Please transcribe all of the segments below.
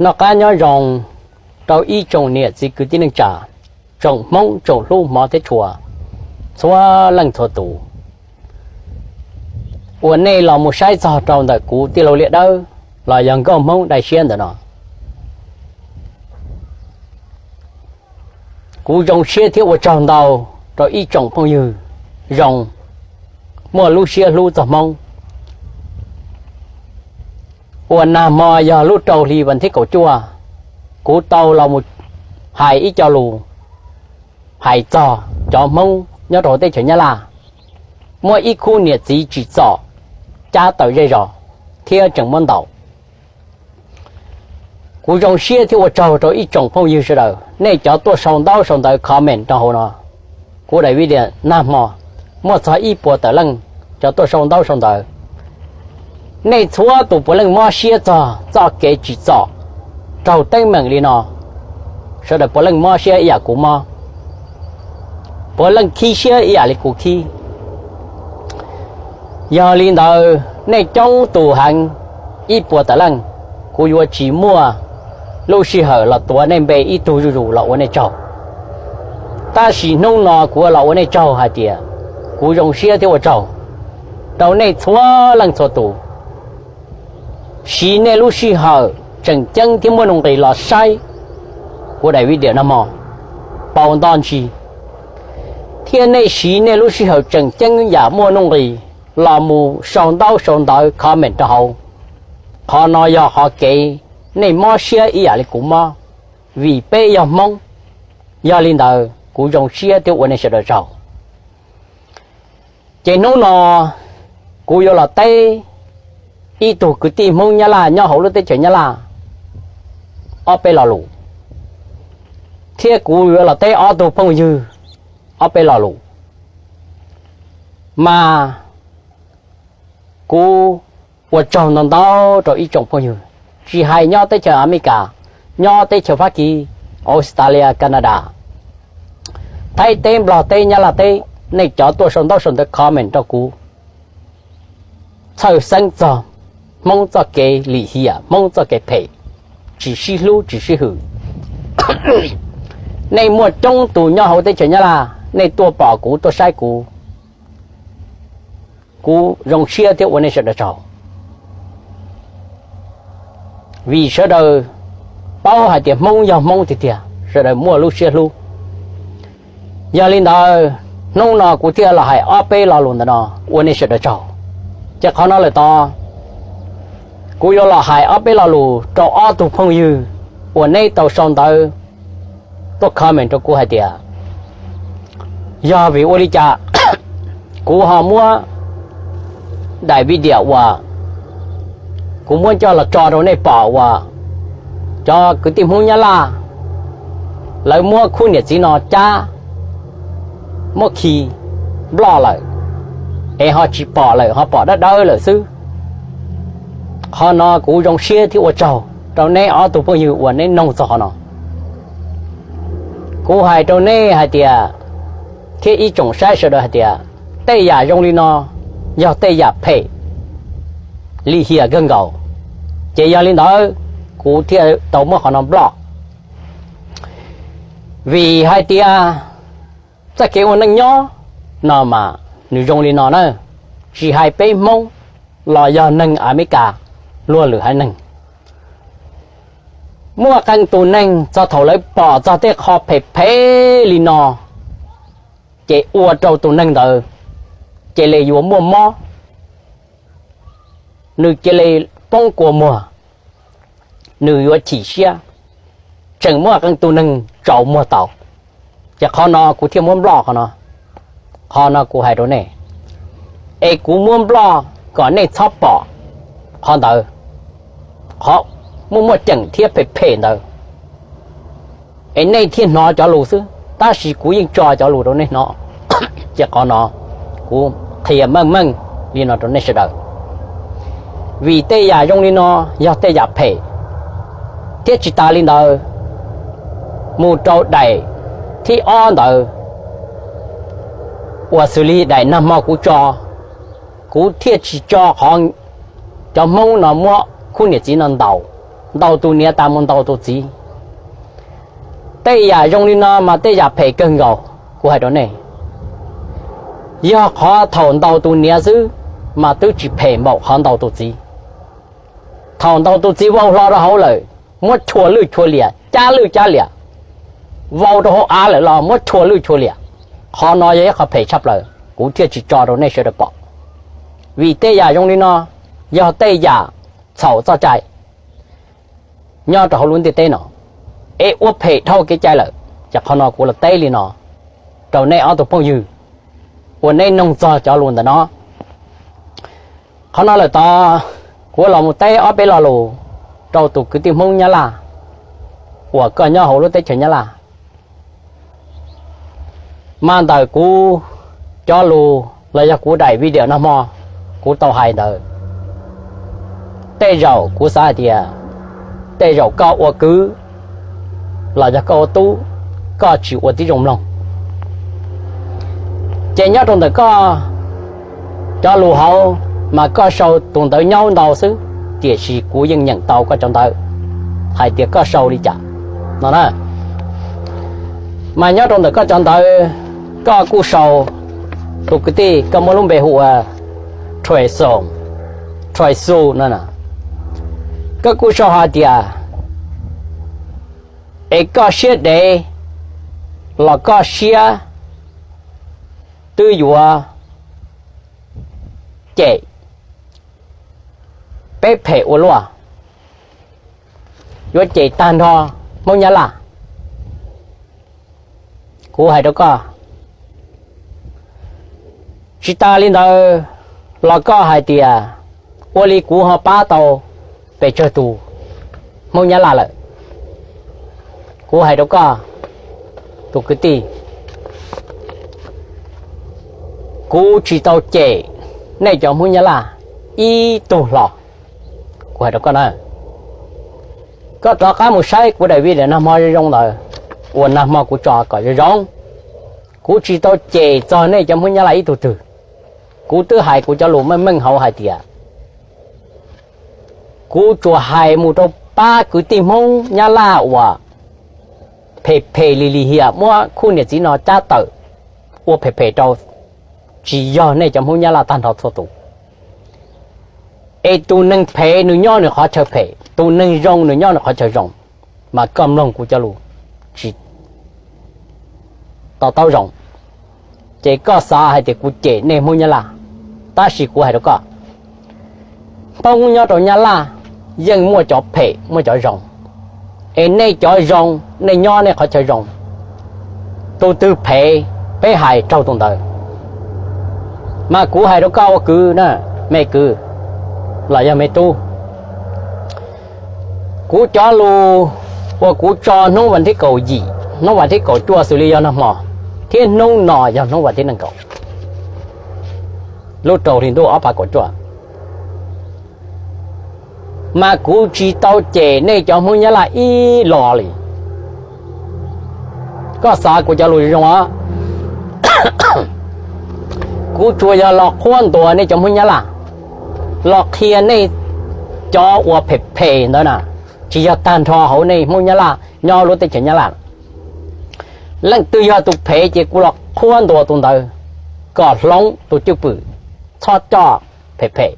Noj qab nyob zoo rau ib tsoom niam txiv kwv tij neej tsa, tsoom Hmoob tsoom hlub hmov thiab tshua, txhua leej txhua tus uas nej los mus saib txog rau ntawm kuv tij laug Liaj Dawb los yog Nkauj Hmoob Dai Siab ntawm no. Kuv zoo siab thiab ua tsaug ntau rau ib tsoom phooj ywg zoo, muaj lub siab hlub txog Hmoob, uas nag hmo yog lub rau hli vas thib kaum cuaj, kuv tau los mus hais ib co lus hais txog cov Hmoob nyob rau teb chaws Nyab Laj, muaj ib khub niam txiv tsim txom cab tawm zej zos thiab tseem muab ntaus. Kuv zoo siab thiab ua tsaug rau ib tsoom phooj ywg sawv daws, nej cov tuaj sau ntaub sau ntawv comment rau hauv no. Kuv daim video nag hmo muaj txog ib puas tawm leej cov tuaj sau ntaub sau ntawv. Nej txhua tus puav leej mob siab txog txoj kev tsim txom raug teeb meem li no. Sawv daws puav leej mob siab ib yam kuv mob, puav leej khib siab ib yam li kuv khib. Yog li ntawd nej coob tus heev, ib puas tawm leej, kuv yuav tsis muaj lub sij hawm los tuav nej npe ib tug zuj zus los ua nej tsaug. Tab sis hnub no kuv los ua nej tsaug hais tias kuv zoo siab thiab ua tsaug rau nej txhua leej txhua tus siv nej lub sij hawm tseem ceeb thiab muaj nuj nqis los saib kuv daim video nag hmo, paus nto ntsis, thiab nej siv nej lub sij hawm tseem ceeb yam muaj nuj nqis los mus sau ntaub sau ntawv comment rau hauv. Qhov no yog qhov kev nej mob siab ib yam li kuv mob, vim peb yog Hmoob. Yog li ntawd kuv zoo siab thiab ua nej sawv daws tsaug. Ces hnub no kuv yuav los teb ib tug kwv tij Hmoob Nyab Laj nyob hauv lub teb chaws Nyab Laj ob peb lo lus, thiab kuv yuav los teb ob tug phooj ywg ob peb lo lus. Mas kuv ua tsaug ntau ntau rau ib tsoom phooj ywg, tsis hais nyob teb chaws Amelikas, nyob teb chaws Fab Kis, Australia, Canada, Thaib teb, Nplog teb, Nyab Laj teb, nej cov tuaj sau ntaub sau ntawv comment rau kuv txhawj xeeb txog Hmoob txoj kev lim hiam, Hmoob txoj kev phem, tsis sib hlub tsis sib hwm. Nej muaj coob tus nyob hauv teb chaws Nyab Laj, nej tuaj pom kuv tuaj saib kuv, kuv zoo siab thiab ua nej sawv daws tsaug. Vim sawv daws paub hais tias Hmoob yog Hmoob tiag tiag, sawv daws muaj lub siab hlub. Yog li ntawd, hnub no kuv thiaj los hais ob peb lo lus ntawm no ua nej sawv daws tsaug. Ces qhov no lawm tod, kuv yuav los hais ob peb lo lus rau ob tug phooj ywg uas neb tau sau ntawv tuaj comment rau kuv hais tias, yog vim ua li cas kuv ho muab daim video uas kuv muab coj los tso rau nej pom uas cov kwv tij Hmoob Nyab Laj lawv muab khub niam txiv no cab muab khi nploj lawm, es ho tsis pom lawm, ho pom dawb dawb lawm xwb. Qhov no kuv zoo siab thiab ua tsaug rau neb ob tug phooj ywg uas neb noog txog qhov no. Kuv hais rau nej hais tias, thiab ib tsoom saib sawv daws hais tias, tej yam zoo li no yog tej yam phem lim hiam kawg nkaus. Ces yog li ntawd, kuv thiaj tau muab qhov no nploj. Vim hais tias txoj kev ua neej nyob no mas nws zoo li no na, tsis hais peb Hmoob los yog neeg Amelikas luag lwm haiv neeg, muaj qee tus neeg txog thaum lawv pom txog tej qho phem phem li no, ces ua rau tus neeg ntawd cia li yuav muaj mob, nws cia li poob kua muag, nws yuav chim siab, tseem muaj qee tus neeg tsaus muag tau. Ces qhov no kuv thiaj muab nploj qhov no. Qhov no kuv hais rau nej, es kuv muab nploj kom nej txhob pom qhov ntawd, qhov muaj muaj ceem thiab phem phem ntawd, es nej thiaj hnov cov lus xwb, tab sis kuv yeej tso cov lus rau nej hnov. Ces qhov no kuv qhia meej meej li no rau nej sawv daws. Vim tej yam zoo li no yog tej yam phem, thiab tsis tas li ntawd, mus rau daim thib ob ntawd uas xws li daim nag hmo kuv tso, kuv thiaj tsis tso qhov cov Hmoob no muab khub niam txiv no ntaus, ntaus tus niam tas mus ntaus tus txiv. Tej yam zoo li no mas tej yam phem kawg nkaus, kuv hais rau nej. Yog qhov thaum ntaus tus niam xwb mas twb tsis phem npaum qhov ntaus tus txiv. Thaum ntaus tus txiv vau hlo rau hauv lawm, muab chua lwj chua liam, cab lwj cab liam, vau rau hauv av lawm los muab chua lwj chua liam. Qhov no yog ib qho phem tshaj plaws, kuv thiaj tsis tso rau nej sawv daws pom. Vim tej yam zoo li no yog tej yam txhaum txoj cai nyob rau hauv lub ntiaj teb no, es ua phem dhau kev cai lawm. Ces qhov no kuv los teb li no rau nej ob tug phooj ywg uas nej noog txog cov lus ntawm no. Qhov no lawm tod, kuv los mus teb ob peb lo lus rau tus kwv tij Hmoob Nyab Laj uas koj nyob hauv lub teb chaws Nyab Laj. Mas ntawm kuv cov lus los yog kuv daim video nag hmo kuv tau hais ntawd, tej zaum kuv xav hais tias tej zaum koj ua kwv los yog koj ua tub, koj tsis ua tib zoo mloog. Ces nyob rau ntawm koj cov lus hauv mas koj sau tus ntawv nyaub ntau xwb, tiam sis kuv yeej nyeem tau koj cov ntawv hais tias koj sau li cas no na. Mas nyob rau ntawm koj cov ntawv, koj kuj sau, tus kwv tij koj muab lub npe hu ua Troy Song, Troy Su no, koj kuj sau hais tias, es koj siab dev los koj siab twb yuav cem peb phem ua luaj, yuav cem tag nrho Hmoob Nyab Laj. Kuv hais rau koj, tsis tas li ntawd los koj hais tias ua li kuv ho pab tau pes tsawg tus Hmoob Nyab Laj lawm. Kuv hais rau koj, tus kwv tij, kuv tsis tau cem nej cov Hmoob Nyab Laj ib tug hlo. Kuv hais rau koj na, koj rov qab mus saib kuv daim video nag hmo zoo zoo ntawd uas nag hmo kuv tso kom zoo zoo. Kuv tsis tau cem txog nej cov Hmoob Nyab Laj ib tug twg. Kuv twb hais kuv cov lus meej meej hauv hais tias kuv tsuas hais mus rau pab kwv tij Hmoob Nyab Laj uas phem phem lim lim hiam muab khub niam txiv no cab tawm ua phem phem rau, tsis yog nej cov Hmoob Nyab Laj tag nrho txhua tus. Es tus neeg phem nws nyob nws qhov chaw phem, tus neeg zoo nws nyob nws qhov chaw zoo, mas koj mloog kuv cov lus tsis to taub zoo, ces koj xav hais tias kuv cem nej Hmoob Nyab Laj. Tab sis kuv hais rau koj, Hmoob nyob rau Nyab Laj yeej muaj cov phem muaj cov zoo, es nej cov zoo nej nyob nej qhov chaw zoo, tus twg phem peb hais raug tus ntawd. Mas kuv hais rau koj ua kwv na, me kwv los yog me tub, kuv cov lus uas kuv tso hnub vas thib kaum yim, hnub vas thib kaum cuaj xws li yog nag hmo, thiab hnub no yog hnub vas thib nees nkaum lub rau hli ntuj ob phav kaum cuaj, mas kuv tsis tau cem nej cov Hmoob Nyab Laj ib los li. Koj xav kuv cov lus zoo os, kuv tsuas yog los qhuab ntuas nej cov Hmoob Nyab Laj, los qhia nej cov uas phem phem ntawd na, tsis yog tag nrho hauv nej Hmoob Nyab Laj nyob lub teb chaws Nyab Laj. Leej twg yog tus phem ces kuv los qhuab ntuas tus ntawd kom hloov tus cwj pwm, txhob coj phem phem,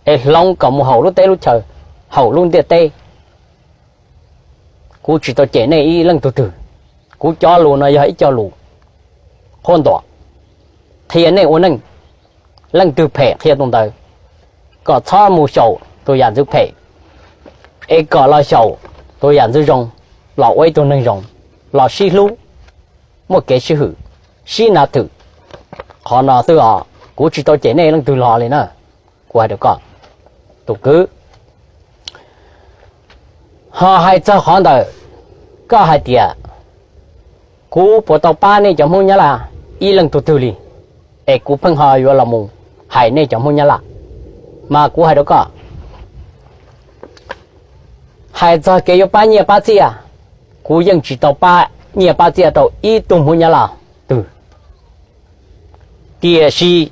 es hloov kom mus haum lub teb lub chaw, haum lub ntiaj teb. Kuv tsis tau cem nej ib leej tug twg. Kuv cov lus no yog ib co lus qhuab ntuas, qhia nej ua neej. Leej twg phem qhia tus ntawd, kom txhob mus xyaum tus yam ntxwv phem, es kom los xyaum tus yam ntxwv zoo, los ua ib tug neeg zoo, los sib hlub, muaj kev sib hwm, sib nav twm. Qhov no xwb os, kuv tsis tau cem nej leej twg los li na. Kuv hais rau koj, tus kwv, ho hais txog qhov ntawm koj hais tias kuv puas tau pab nej cov Hmoob Nyab Laj ib leej tug twg li, es kuv pheej ho yuav los mus hais nej cov Hmoob Nyab Laj. Mas kuv hais rau koj, hais txog kev yuav pab nyiaj pab txiaj, kuv yeej tsis tau pab nyiaj pab txiaj rau ib tug Hmoob Nyab Laj twg. Tiam sis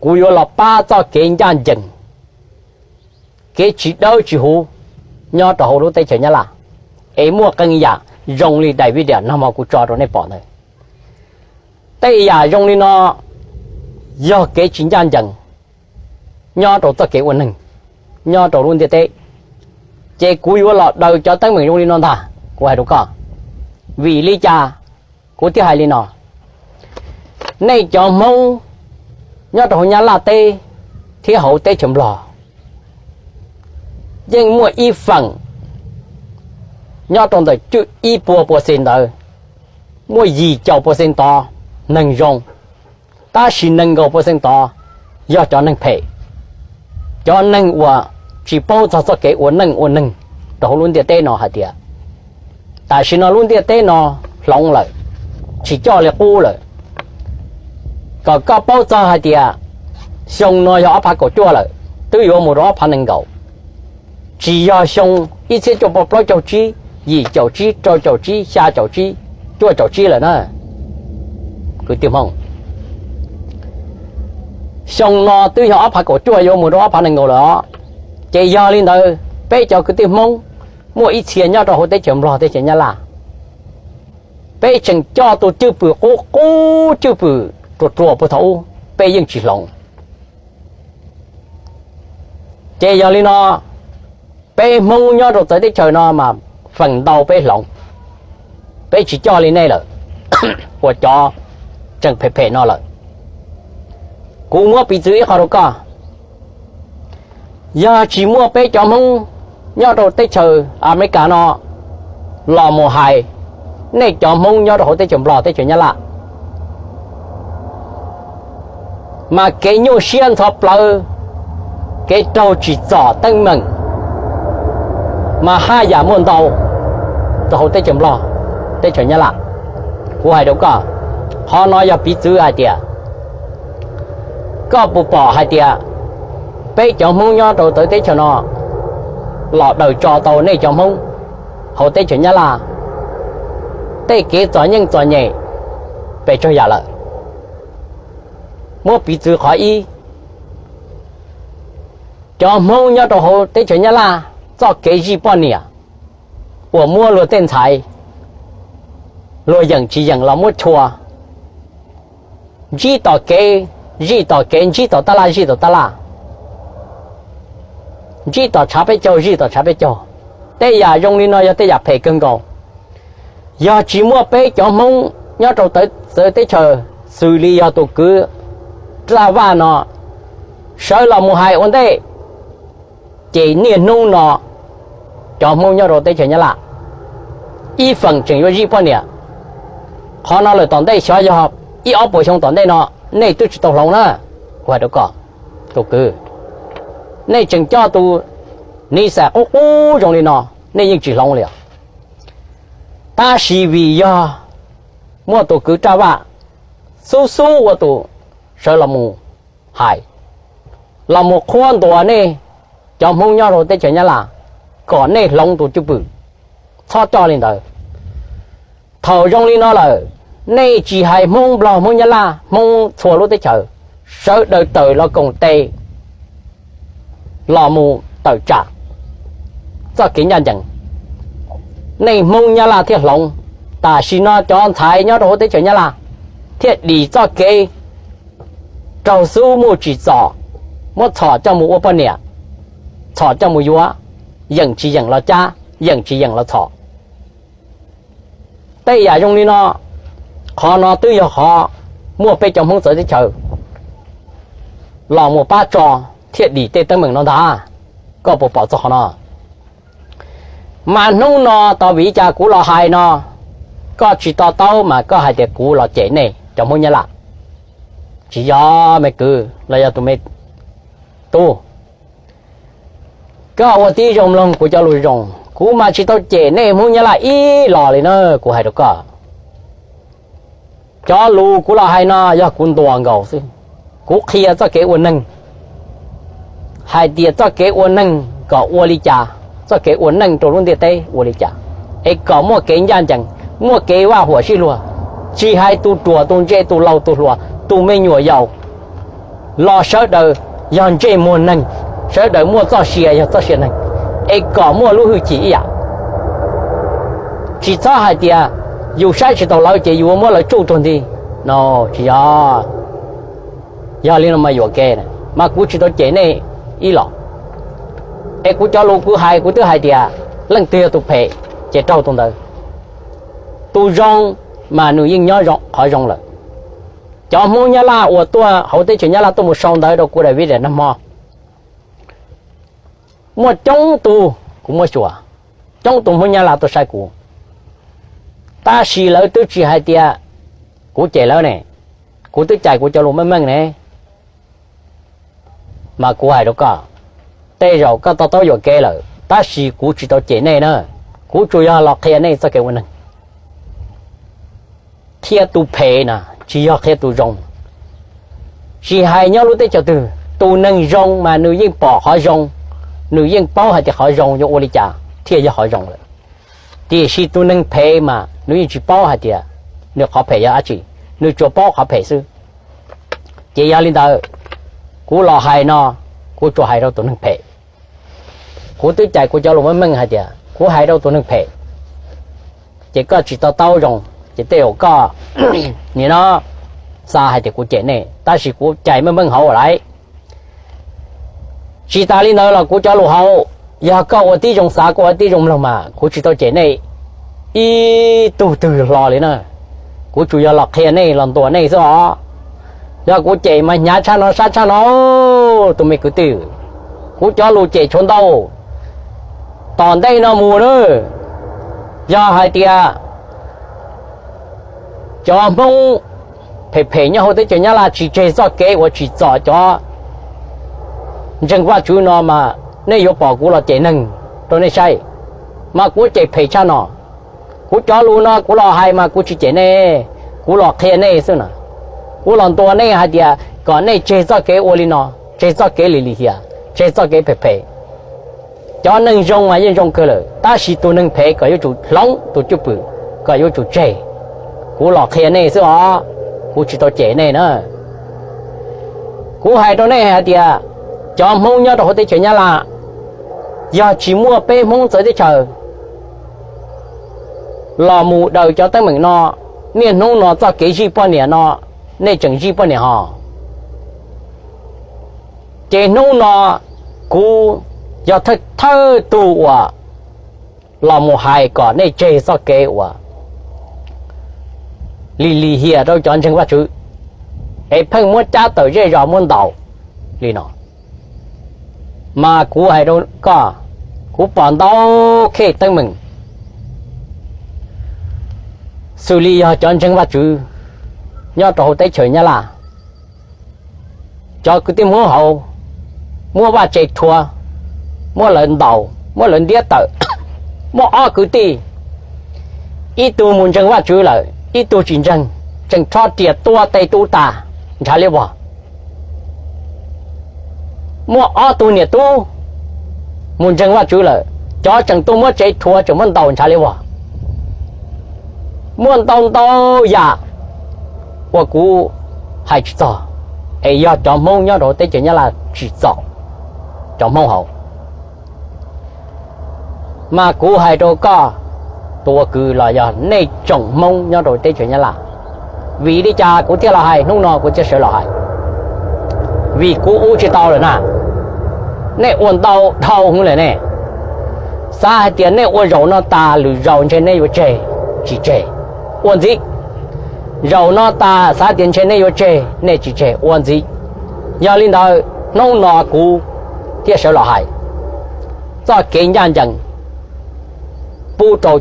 kuv yuav los pab txoj kev ncaj ncees, kev tsis dawb tsis huv, nyob rau hauv lub teb chaws Nyab Laj, es muaj qee yam zoo li daim video nag hmo kuv tso rau nej pom ntawd. Tej yam zoo li no yog kev tsis ncaj ncees nyob rau txoj kev ua neeg nyob rau lub ntiaj teb. Ces kuv yuav los daws cov teeb meem zoo li no ntag, kuv hais rau koj. Vim li cas kuv thiaj hais li no? Nej cov Hmoob nyob rau hauv Nyab Laj teb thiab hauv teb chaws Nplog yeej muaj ib feem nyob rau ntawm ib puas pua xees ntawd, muaj yim caum pua xees tod neeg zoo, tab sis nees nkaum pua xees tod yog cov neeg phem, cov neeg uas tsis paub txog txoj kev ua neej ua neeg rau hauv lub ntiaj teb no hais tias tam sim no lub ntiaj teb no hloov lawm, tsis coj li qub lawm. Kom koj paub txog hais tias xyoo no yog ob phav kaum cuaj lawm, twb yuav mus rau ob phav nees nkaum, tsis yog xyoo ib txhiab cuaj pua plaub caug tsib, yim caum tsib, rau caum tsib, xya caum tsib, cuaj caum tsib lawm na. Kwv tij Hmoob, xyoo no twb yog ob phav kaum cuaj yuav mus rau ob phav nees nkaum lawm os. Ces yog li ntawd peb cov kwv tij Hmoob muaj ib txhia nyob rau hauv teb chaws Nplog teb chaws Nyab Laj, peb tseem coj tus cwj pwm qub qub cwj pwm ruam ruam puag thaum ub, peb yeej tsis hloov. Ces yog li no, peb Hmoob nyob rau txawv teb chaws no mas feem ntau peb hloov, peb tsis coj li nej lawm, uas cov tseem phem phem no lawm. Kuv muab piv txwv ib qho rau koj, yog tsis muaj peb cov Hmoob nyob rau teb chaws Amelikas no los mus hais nej cov Hmoob nyob rau hauv teb chaws Nplog teb chaws Nyab Laj, mas kev nyuaj siab ntxhov plawv, kev raug tsim txom teeb meem mas haj yam muaj ntau rau hauv teb chaws Nplog teb chaws Nyab Laj. Kuv hais rau koj, qhov no yog piv txwv hais tias koj puas pom hais tias peb cov Hmoob nyob rau txawv teb chaws no los daws tso tau nej cov Hmoob hauv teb chaws Nyab Laj tej kev txom nyem txom nyem pes tsawg yam lawm. Muab piv txwv qhov ib, cov Hmoob nyob rau hauv teb chaws Nyab Laj txoj kev zij poj niam uas muab luag tej ntxhais, luag yeem tsis yeem los muab chua, ntsib tom kev zij tom kev, ntsib tom tab laj zij tom tab laj, ntsib tom tshav peb caug zij tom tshav peb caug. Tej yam zoo li no yog tej yam phem kawg nkaus. Yog tsis muaj peb cov Hmoob nyob rau txawv teb chaws xws li yog tus kwv Raj Vaj no sawv los mus hais ua ntej, ces niaj hnub no cov Hmoob nyob rau teb chaws Nyab Laj ib feem tseem yuav zij poj niam. Qhov no lawm tom ntej xyov yog ib ob puas xyoo tom ntej no nej twb tsis tau hloov na. Kuv hais rau koj, tus kwv, nej tseem coj tus niv xais qub qub zoo li no, nej yeej tsis hloov li os. Tab sis vim yog muaj tus kwv Raj Vaj xub xub ua tus sawv los mus hais, los mus qhuab ntuas nej cov Hmoob nyob rau teb chaws Nyab Laj kom nej hloov tus cwj pwm, txhob coj li ntawd. Thaum zoo li no lawm, nej tsis hais Hmoob Nplog, Hmoob Nyab Laj, Hmoob txhua lub teb chaws, sawv daws tawm los koom tes los mus tawm tsam txoj kev ncaj ncees, nej Hmoob Nyab Laj thiaj hloov. Tam sim no cov ntxhais nyob rau hauv teb chaws Nyab Laj thiaj dim txoj kev raug xub muaj tsim txom, muab txhom coj mus ua poj niam, txhom coj mus yuav, yeem tsis yeem los cab, yeem tsis yeem los txhom. Tej yam zoo li no, qhov no twb yog qhov muaj peb cov Hmoob txawv teb chaws los mus pab tso thiaj dim tej teeb meem no ntag. Koj puas pom txog qhov no? Mas hnub no tos vim li cas kuv los hais no, koj tsis to taub mas koj hais tias kuv los cem nej cov Hmoob Nyab Laj. Tsis yog me kwv los yog tus me tub, koj ua tib zoo mloog kuv cov lus zoo, kuv mas tsis tau cem nej Hmoob Nyab Laj ib los li na, kuv hais rau koj. Cov lus kuv los hais no yog kuv ntuas nkaus xwb, kuv qhia txoj kev ua neeg, hais tias txoj kev ua neeg kom ua li cas, txoj kev ua neej rau lub ntiaj teb ua li cas, es kom muaj kev ncaj ncees, muaj kev vaj huam sib luag, tsis hais tus ruam tus ntse, tus laus tus hluas, tus me nyuam yaus, los sawv daws yog ntsej muag neeg, sawv daws muaj txoj sia yog txoj sia neeg, es kom muaj lub hwj chim ib yam. Tsis txhob hais tias yus saib tsis taus lawv ces yus muab lawv tsuj rau nti. No, tsis yog. Yog li no mas yuam kev, mas kuv tsis tau cem nej ib los. Es kuv cov lus kuv hais kuv twb hais tias leej twg yog tus phem ces raug tus ntawd. Tus zoo mas nws yeej nyob qhov zoo lawm. Cov Hmoob Nyab Laj uas tuaj hauv teb chaws Nyab Laj tuaj mus sau ntawv rau kuv David Daim nag hmo, muaj coob tug, kuv muab xyuas, coob tug Hmoob Nyab Laj tuaj saib kuv, tab sis lawv twb tsis hais tias kuv cem lawv ne. Kuv twb cais kuv cov lus meej meej ne. Mas kuv hais rau koj, tej zaum koj to taub yuam kev lawm tab sis kuv tsis tau cem nej na. Kuv tsuas yog los qhia nej txoj kev ua neeg, qhia tus phem na, tsis yog qhia tus zoo. Tsis hais nyob lub teb chaws twg, tus neeg zoo mas nws yeej pom qhov zoo, nws yeej paub hais tias qhov zoo yuav ua li cas thiaj yog qhov zoo lawm. Tiam sis tus neeg phem mas nws yeej tsis paub hais tias nws qhov phem yog dab tsi, nws tsuas paub qhov phem xwb. Ces yog li ntawd, kuv los hais no, kuv tsuas hais rau tus neeg phem. Kuv twb cais kuv cov lus meej meej hais tias kuv hais rau tus neeg phem, ces koj tsis to taub zoo, ces tej zaum koj nim no xav hais tias kuv cem nej, tab sis kuv cais meej meej hauv lawm. Tsis tas li ntawd los kuv cov lus hauv, yog koj ua tib zoo xav, koj ua tib zoo mloog mas kuv tsis tau cem nej ib tug twg hlo li na. Kuv tsuas yog los qhia nej, los ntuas nej xwb os. Yog kuv cem mas hnyav tshaj no sab tshaj no, tus me kwv tij. Kuv cov lus cem tshuav ntau. Tom ntej no mus na, yog hais tias cov Hmoob phem phem nyob hauv teb chaws Nyab Laj tsis tseg txoj kev uas tsim txom cov ntseeg Vajtswv no mas nej yuav pom kuv los cem neeg rau nej saib, mas kuv cem phem tshaj no. Kuv cov lus no kuv los hais mas kuv tsis cem nej, kuv los qhia nej xwb na. Kuv los ntuas nej hais tias kom nej tseg txoj kev ua li no, tseg txoj kev lim lim hiam, tseg txoj kev phem phem. Cov neeg zoo mas yeej zoo kawg lawm, tab sis tus neeg phem kom yuav tsum hloov tus cwj pwm, kom yuav tsum tseg. Kuv los qhia nej xwb os, kuv tsis tau cem nej na. Kuv hais rau nej hais tias cov Hmoob nyob rau hauv teb chaws Nyab Laj, yog tsis muaj peb Hmoob txawv teb chaws los mus daws cov teeb meem no, niaj hnub no txoj kev zij poj niam no, nej tseem zij poj niam hos. Ces hnub no kuv yog thawj thawj tug uas los mus hais kom nej tseg txoj kev uas lim lim hiam rau cov ntseeg Vajtswv, es pheej muab cab tawm zej zos muab ntaus li no. Mas kuv hais rau koj, kuv pom ntau khej teeb meem xws li yog cov ntseeg Vajtswv nyob rau hauv teb chaws Nyab Laj, cov kwv tij Hmoob hauv muab vaj tse rhuav, muab lawv ntaus, muab lawv ntiab tawm. Muaj ob kwv tij, ib tug mus ntseeg Vajtswv lawm, ib tug tsis ntseeg, tseem rho riam tua tes tu tas ntshav liab vog. Muaj ob tug niam tub mus ntseeg Vajtswv lawm, cov tseem tuaj muab tsev rhuav tseem muab ntaus ntshav liab vog. Muaj ntau ntau yam uas kuv hais tsis txog, es yog cov Hmoob nyob rau teb chaws Nyab Laj tsim txom cov Hmoob hauv. Mas kuv hais rau koj tus ua kwv los yog nej tsoom Hmoob nyob rau teb chaws Nyab Laj, vim li cas kuv thiaj los hais, hnub no kuv thiaj sawv los hais? Vim kuv ua tsis tau lawm na. Nej ua ntau dhau hwv lawm ne. Xav hais tias nej ua zaum no tas lwm zaus ntshe nej yuav tseg, tsis tseg, ua ntxiv. Zaum no tas xav tias ntshe nej yuav tseg, nej tsis tseg, ua ntxiv. Yog li ntawd hnub no kuv thiaj sawv los hais txoj kev ncaj ncees pub rau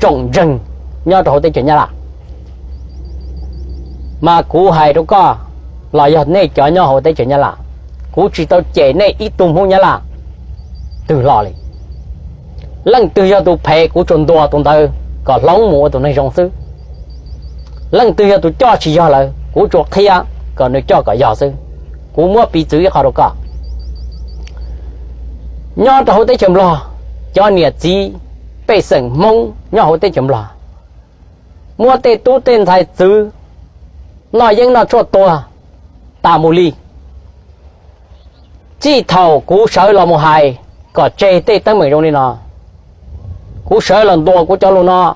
tsoom ntseeg nyob rau hauv teb chaws Nyab Laj. Mas kuv hais rau koj los yog nej cov nyob hauv teb chaws Nyab Laj, kuv tsis tau cem nej ib tug Hmoob Nyab Laj twg hlo li. Leej twg yog tus phem kuv tsuas ntuas tus ntawd kom hloov mus ua tus neeg zoo xwb. Leej twg yog tus coj tsis yog lawm kuv tsuas qhia kom nws coj kom yog xwb. Kuv muab piv txwv ib qho rau koj. Nyob rau hauv teb chaws Nplog, cov niam txiv pej xeem Hmoob nyob hauv teb chaws Nplog muab tej tub tej ntxhais txwv noj yeeb noj tshuaj tuag tas mus li. Txij thaum kuv sawv los mus hais kom tseg tej teeb meem zoo li no. Kuv sawv los ntuas kuv cov lus no,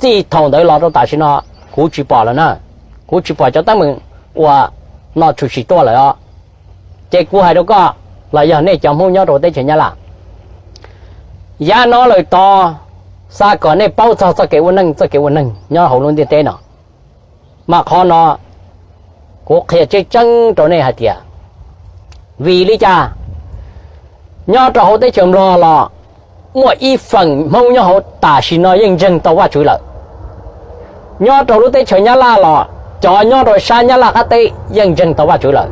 txij thaum ntawd los rau tam sim no kuv tsis pom lawm na. Kuv tsis pom cov teeb meem uas no tshwm sim tuaj lawm os. Ces kuv hais rau koj los yog nej cov Hmoob nyob rau teb chaws Nyab Laj, yav no lawm tod, xav kom nej paub txog txoj kev ua neej, txoj kev ua neeg nyob hauv lub ntiaj teb no. Mas qhov no kuv qhia tseeb tseeb rau nej hais tias, vim li cas nyob rau hauv teb chaws Nplog los muaj ib feem Hmoob nyob hauv tam sim no yeej ntseeg tau Vajtswv lawm. Nyob rau lub teb chaws Nyab Laj los cov nyob rau sab Nyab Laj qab teb yeej ntseeg tau Vajtswv lawm,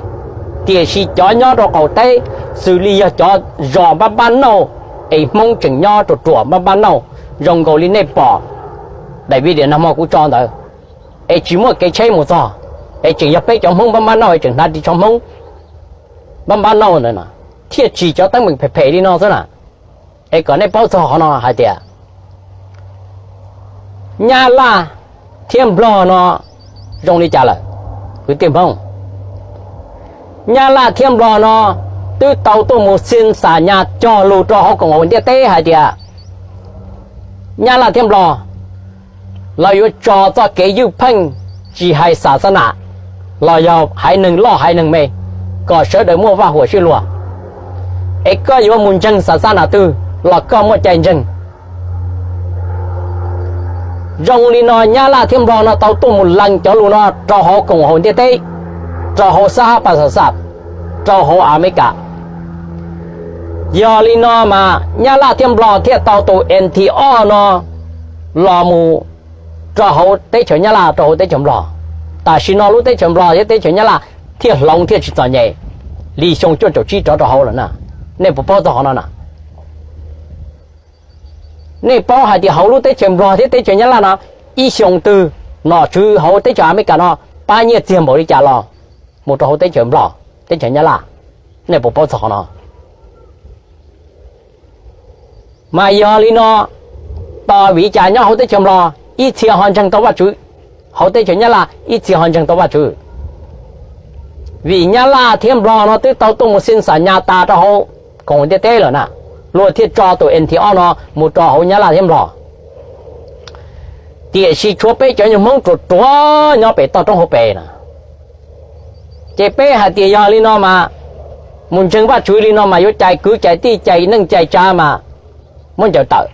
tiam sis cov nyob rau qaum teb, xws li yog cov zos npab npab nauj, es Hmoob tseem nyob ruam ruam npab npab nauj, zoo nkaus li nej pom daim video nag hmo kuv tso ntawd, es tsis muaj kev tsheb mus txog, es tseem yog peb cov Hmoob npab npab nauj es tseem hnav ris tsho Hmoob npab npab nauj ntawd, thiaj tsim cov teeb meem phem phem li no xwb na. Es kom nej paub txog qhov no hais tias Nyab Laj thiab Nplog no zoo li cas lawm, kwv tij Hmoob. Nyab Laj thiab Nplog no twb tau tuaj mus xia xam nyas cog lus rau hauv koom haum ntiaj teb hais tias Nyab Laj thiab Nplog lawv yuav tso txoj kev ywj pheej, tsis hais xa xa nam los yog haiv neeg loj haiv neeg me, kom sawv daws muaj vaj huam sib luag. Es koj yuav mus ntseeg xa xa nam twg los koj muaj cai ntseeg. Zoo li no Nyab Laj thiab Nplog no tau tuaj mus lees cov lus no rau hauv koom haum ntiaj teb, rau hauv sab hab pas xas xas, rau hauv Amelikas. Yog li no mas Nyab Laj thiab Nplog thiaj tau tus N T O no los mus rau hauv teb chaws Nyab Laj, rau hauv teb chaws Nplog. Tam sim no lub teb chaws Nplog thiab teb chaws Nyab Laj thiaj hloov thiaj tsis txom nyem li xyoo cuaj caum tsib rov rau hauv lawm na. Nej puas paub txog qhov no na? Nej paub hais tias hauv lub teb chaws Nplog thiab teb chaws Nyab Laj no, ib xyoo twg nom tswv hauv teb chaws Amelikas no pab nyiaj txiag npaum li cas los mus rau hauv teb chaws Nplog, teb chaws Nyab Laj? Nej puas paub txog qhov no? Mas yog li no, tos vim li cas nyob hauv teb chaws Nplog ib txhia ho ntseeg tau Vajtswv, hauv teb chaws Nyab Laj ib txhia ho ntseeg tau Vajtswv? Vim Nyab Laj thiab Nplog no twb tau tuaj mus xia xam nyas tas rau hauv koom haum ntiaj teb lawm na, luag thiaj tso tus N T O no mus rau hauv Nyab Laj thiab Nplog. Tiam sis tshuav peb cov nyuag Hmoob ruam ruam nyob pem toj roob hauv pes na. Ces peb hais tias yog li no mas, mus ntseeg Vajtswv li no mas yuav cais kwv cais tij cais neej cais tsav mas muab ncaws tawm.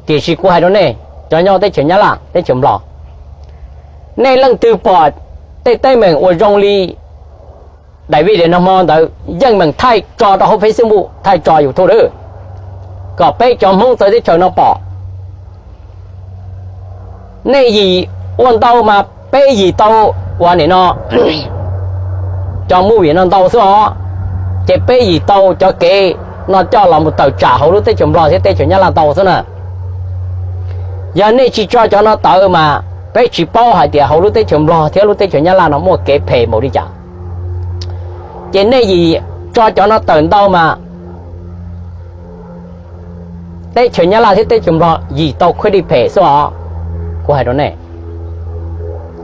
Tiam sis kuv hais rau nej cov nyob teb chaws Nyab Laj teb chaws Nplog, nej leej twg pom tej teeb meem uas zoo li daim video nag hmo ntawd yeej meem thaij tso rau hauv Facebook, thaij tso YouTube lawm, kom peb cov Hmoob txawv teb chaws no pom. Nej yim ua ntau mas peb yim tau ua nim no cov movie no ntau xwb os, ces peb yim tau cov kev no coj los mus tawm tsam hauv lub teb chaws Nplog thiab teb chaws Nyab Laj ntau xwb na. Yog nej tsis tso cov no tawm mas peb tsis paub hais tias hauv lub teb chaws Nplog thiab lub teb chaws Nyab Laj no muaj kev phem npaum li cas. Ces nej yim tso cov no tawm ntau mas teb chaws Nyab Laj thiab teb chaws Nplog yim tau khuab dij phem xwb os. Kuv hais rau nej,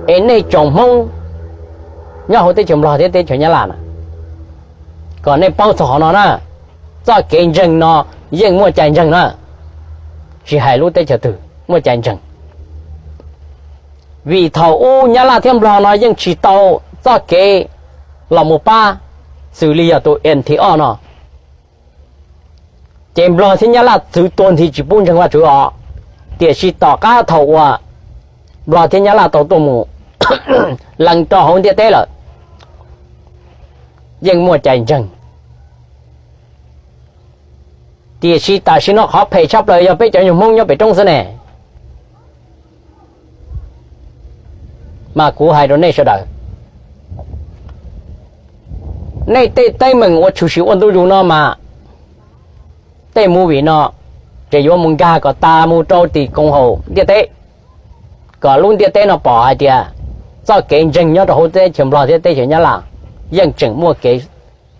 es nej tsoom Hmoob nyob hauv teb chaws Nplog thiab teb chaws Nyab Laj na, kom nej paub txog qhov no na, txoj kev ntseeg no yeej muaj cai ntseeg na, tsis hais lub teb chaws twg muaj cai ntseeg. Vim thaum ub Nyab Laj thiab Nplog no yeej tsis tau txoj kev los mus pab xws li yog tus N T O no, ces Nplog thiab Nyab Laj txwv tuag nthi tsis pub ntseeg Vajtswv os. Tiam sis tom qab thaum uas Nplog thiab Nyab Laj tau tuaj mus lees rau hauv ntiaj teb lawm, yeej muaj cai ntseeg. Tiam sis tam sim no qhov phem tshaj plaws yog peb cov nyuag Hmoob nyob pem roob xwb ne. Mas kuv hais rau nej sawv daws, nej tej teeb meem uas tshwm sim ua ntu zus no mas tej movie no ces yuav mus nkag kom tas mus rau tim koom haum ntiaj teb, kom lub ntiaj teb no pom hais tias txoj kev ntseeg nyob rau hauv teb chaws Nplog thiab teb chaws Nyab Laj yeej tseem muaj kev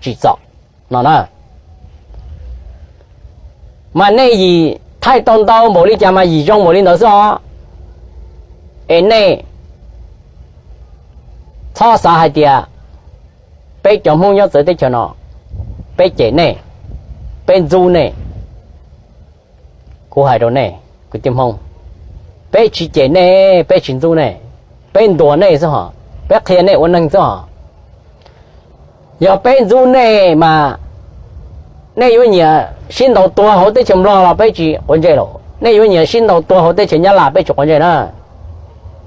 tsim txom no na. Mas nej yim thaij tau ntau npaum li cas mas yim zoo npaum li ntawd xwb os. Es nej txhob xav hais tias peb cov Hmoob nyob txawv teb chaws no peb cem nej. peb ntxub nej. Kuv hais rau nej kwv tij Hmoob, peb tsis cem nej, peb tsis ntxub nej, peb ntuas nej xwb hos, peb qhia nej ua neeg xwb hos. Yog peb ntxub nej mas nej yuav nyiam sib ntaus tuag hauv teb chaws Nplog los peb tsis quav ntsej lawm, nej yuav nyiam sib ntaus tuag hauv teb chaws Nyab Laj peb tsis quav ntsej na.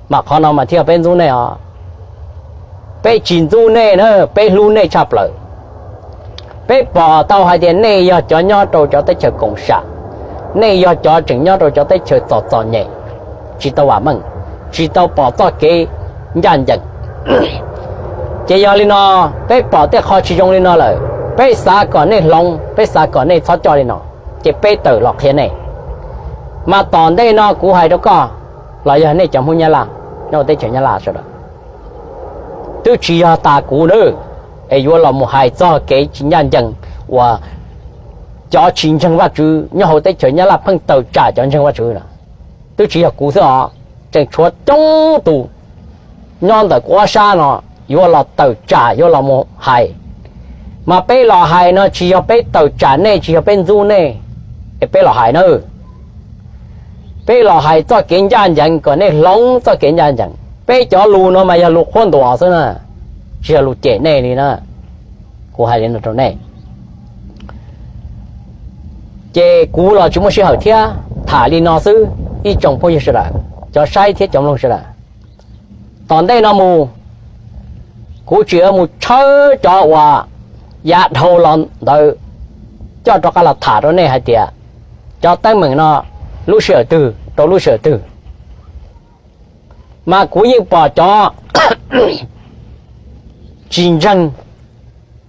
Mas qhov no mas thiaj peb ntxub nej os. Peb tsis ntxub nej na, peb hlub nej tshaj plaws. Peb pom tau hais tias nej yog cov nyob rau cov teb chaws koom sam, nej yog cov tseem nyob rau cov teb chaws txom txom nyem, tsis tau vam meej, tsis tau pom txoj kev ncaj ncees. Ces yog li no, peb pom tej qho tsis zoo li no lawm, peb xav kom nej hloov, peb xav kom nej txhob coj li no, ces peb tawm los qhia nej. Mas tom ntej no kuv hais rau koj, los yog nej cov Hmoob Nyab Laj nyob teb chaws Nyab Laj sawv daws, twb tsis yog tas kuv na, es yuav los mus hais txog kev tsis ncaj ncees uas cov tsis ntseeg Vajtswv nyob hauv teb chaws Nyab Laj pheej tawm tsam cov ntseeg Vajtswv na. Twb tsis yog kuv xwb os, tseem tshuav coob tus nyob ntawm kuv ob sab no yuav los tawm tsam yuav los mus hais. Mas peb los hais no tsis yog peb tawm tsam nej, tsis yog peb ntxub nej, es peb los hais na. Peb los hais txoj kev ncaj ncees kom nej hloov txoj kev ncaj ncees. Peb cov lus no mas yog lus qhuab ntuas xwb na, tsis yog lus cem nej li na. Kuv hais li no rau nej, ces kuv los tsis muaj sij hawm thiab, tham li no xwb ib tsoom phooj ywg sawv daws, cov saib thiab cov mloog sawv daws. Tom ntej no mus, kuv tseem yuav mus tshawb cov uas yav dhau los ntawd coj rov qab los tham rau nej hais tias cov teeb meem no lub sij hawm twg rau lub sij hawm twg. Mas kuv yeej pom cov tsis ntseeg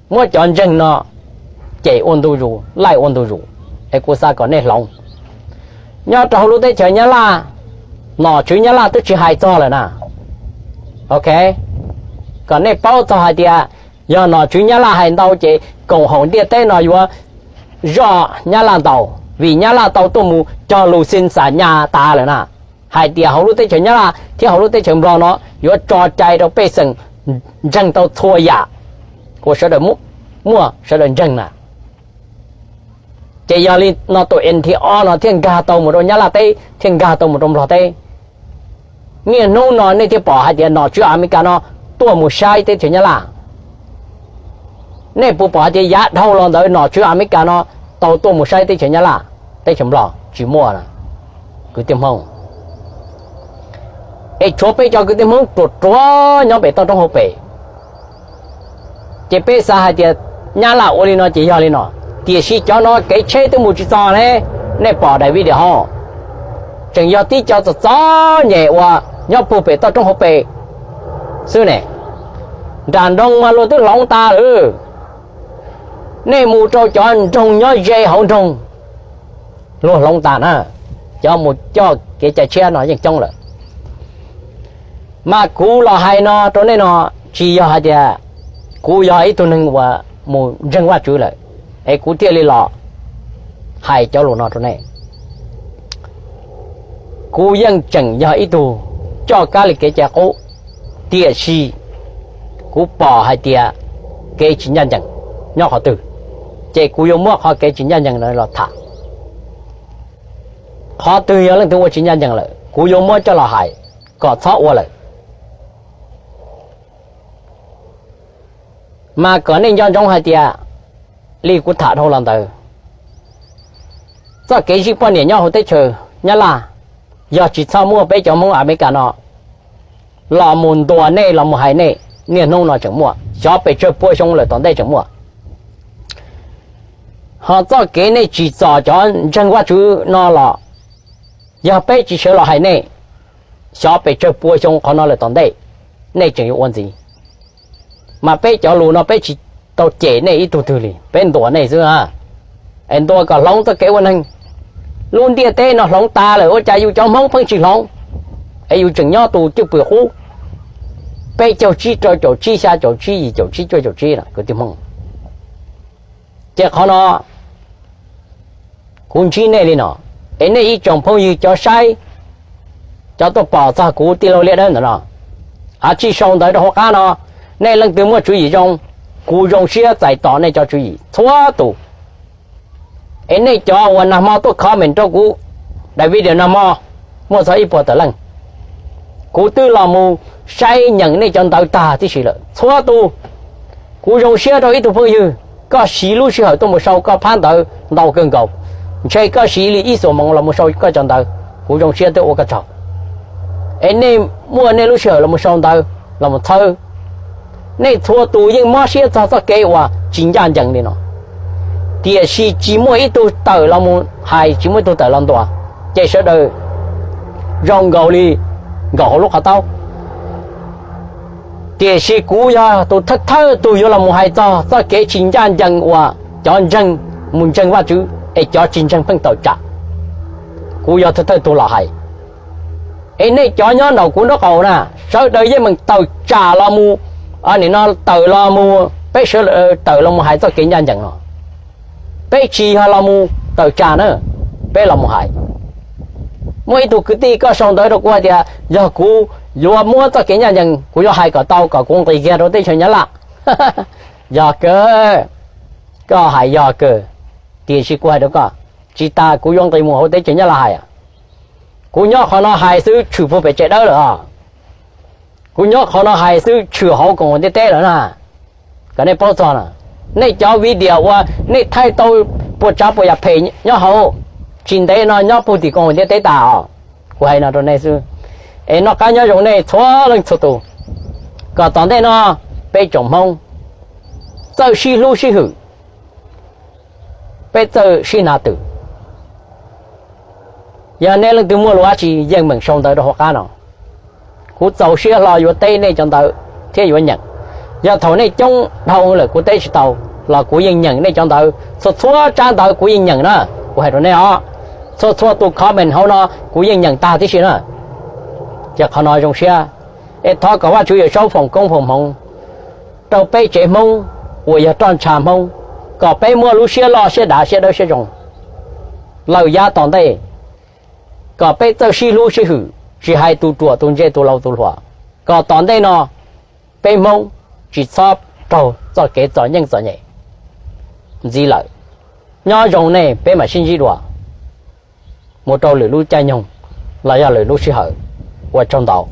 muab cov ntseeg no cem ua ntu zus, laij ua ntu zus, es kuv xav kom nej hloov. Nyob rau hauv lub teb chaws Nyab Laj, nom tswv Nyab Laj twb tsis hais txog lawm na. Ok, kom nej paub txog hais tias yog nom tswv Nyab Laj hais ntau ces koom haum ntiaj teb no yuav zoj Nyab Laj ntau, vim Nyab Laj tau tuaj mus cog lus xin xa nyas tas lawm na, hais tias hauv lub teb chaws Nyab Laj thiab hauv lub teb chaws Nplog no yuav tso cai rau pej xeem ntseeg tau txhua yam uas sawv daws muaj, sawv daws ntseeg na. Ces yog li no tus N T O no thiaj nkag tau mus rau Nyab Laj teb, thiaj nkag tau mus rau Nplog teb. Niaj hnub no nej thiaj pom hais tias nom tswv Amelikas no tuaj mus saib teb chaws Nyab Laj. Nej puas pom hais tias yav dhau los ntawd nom tswv Amelikas no tau tuaj mus saib teb chaws Nyab Laj, teb chaws Nplog? Tsis muaj na, kwv tij Hmoob. Es tshuav peb cov kwv tij Hmoob ruam ruam nyob pem toj roob hauv pes. Ces peb xav hais tias Nyab Laj ua li no ces yog li no, tiam sis cov no kev tsheb twb mus tsis txog ne. Nej pom daim video ho, tseem yog tib co txom txom nyem uas nyob puag pem toj roob hauv pes xwb ne. Nram nroog mas luag twb hloov tas lawm. Nej mus rau cov nroog nyob ze hauv nroog, luag hloov tas na. Cov mus coj kev cai tshiab no yeej coob lawm. Mas kuv los hais no rau nej no, tsis yog hais tias kuv yog ib tug neeg uas mus ntseeg Vajtswv lawm es kuv thiaj li los hais cov lus no rau nej. Kuv yeej tseem yog ib tug coj kab li kev cai qub, tiam sis kuv pom hais tias kev tsis ncaj ncees nyob qhov twg, ces kuv yuav muab qhov kev tsis ncaj ncees ntawd los tham. Qhov twg yog leej twg ua tsis ncaj ncees lawm, kuv yuav muab coj los hais kom txhob ua lawm. Mas kom nej nco ntsoov hais tias, li kuv tham dhau los ntawd, txoj kev zij poj niam nyob hauv teb chaws Nyab Laj, yog tsis txhob muaj peb cov Hmoob Amelikas no los mus ntuas nej los mus hais nej, niaj hnub no tseem muaj, xyov pes tsawg pua xyoo lawm tom ntej tseem muaj. Ho txoj kev nej tsim txom cov ntseeg Vajtswv no los, yog peb tsis sawv los hais nej, xyov pes tsawg pua xyoo qhov no lawm tom ntej, nej tseem yuav ua ntxiv. Mas peb cov lus no peb tsis tau cem nej ib tug twg li, peb ntuas nej xwb. Es ntuas kom hloov txoj kev ua neeg. Lub ntiaj teb no hloov tas lawm ua cas yus cov Hmoob pheej tsis hloov, es yus tseem nyob tus cwj pwm qub peb caug tsib rau caum tsib xya caum tsib yim caum tsib cuaj caum tsib na kwv tij Hmoob. Ces qhov no kuv ntsib nej li no, es nej ib tsoom phooj ywg cov saib, cov tuaj pom txog kuv tij laug Liaj Dawb ntawm no, a tsij sau ntawv rau hauv qab no, nej leej twg muaj tswv yim zoo, kuv zoo siab txais tos nej cov tswv yim txhua tus. Es nej cov uas nag hmo tuaj comment rau kuv, daim video nag hmo muaj txog ib puas tawm leej, kuv twb los mus saib nyeem nej cov ntawv tag tib si lawm. Txhua tus, kuv zoo siab rau ib tug phooj ywg, koj siv lub sij hawm tuaj mus sau koj phab ntawv ntau kawg nkaus, ntshe koj siv li ib xuab moos los mus sau koj cov ntawv, kuv zoo siab thiab ua koj tsaug. Es nej muaj nej lub sij hawm los mus sau ntawv, los mus txhawb, nej txhua tus yeej mob siab txog txoj kev uas tsis ncaj ncees li no, tiam sis tsis muaj ib tug tawm los mus hais, tsis muaj ib tug tawm los ntuas, ces sawv daws zoo nkaus li nkaum hauv lub qhov taub. Tiam sis kuv yog tus thawj thawj tug yuav los mus hais txog txoj kev tsis ncaj ncees uas cov ntseeg mus ntseeg Vajtswv es cov tsis ntseeg pheej tawm tsam. Kuv yog thawj thawj tug los hais. Es nej cov nyob nraum kuv nraub qaum na, sawv daws yeej meem tawm tsam los mus, nim no tawm los mus, peb sawv daws tawm los mus hais txoj kev ncaj ncees no. Peb tsis yog los mus tawm tsam na, peb los mus hais. Muaj ib tug kwv tij koj sau ntawv rau kuv hais tias yog kuv yuav muab txoj kev ncaj ncees kuv yuav hais kom tau kom kuv nqis kiag rau teb chaws Nyab Laj. Yog kawg, koj hais yog kawg, tiam sis kuv hais rau koj, tsis tas kuv yuav nqis mus hauv teb chaws Nyab Laj hais. Kuv nyob qhov no hais xwb tshwm puag pem tsev dawb lawm os. Kuv nyob qhov no hais xwb tshwm hauv koom haum ntiaj teb lawm na. Kom nej paub txog na, nej cov video uas nej thaij tau puas tsav puas yam phem nyob hauv, tsis ntev no nyob puag tim koom haum ntiaj teb tas os. Kuv hais no rau nej xwb. Es noj qab nyob zoo nej txhua leej txhua tus, kom tom ntej no peb tsoom Hmoob txawj sib hlub sib hwm, peb txawj sib hnav twm. Yog nej leej twg muaj lus dab tsi yeej meem sau ntawv rau hauv qab no. Kuv txaus siab hlo yuav teb nej cov ntawv thiab yuav nyeem. Yog thaum nej coob dhau lawm kuv teb tsis tau los kuv yeej nyeem nej cov ntawv, txhua txhua tsab ntawv kuv yeej nyeem na. Kuv hais rau nej os, txhua txhua tus comment hauv no kuv yeej nyeem tag tib si na. Ces qhov no zoo siab, es thov kom Vajtswv Yawmsaub foom koob foom hmoov rau peb tsev Hmoob uas yog roj ntsha Hmoob, kom peb muaj lub siab loj siab dav siab dawb siab zoo lawm yav tom ntej, kom peb txawj sib hlub sib hwm, tsis hais tus ruam tus ntse tus laus tus hluas, kom tom ntej no peb Hmoob tsis txhob raug txoj kev txom nyem txom nyem ntxiv lawm. Nyob zoo nej, peb mam sib ntsib dua mus rau lwm lub caij nyoog los yog lwm lub sij hawm. Ua tsaug ntau.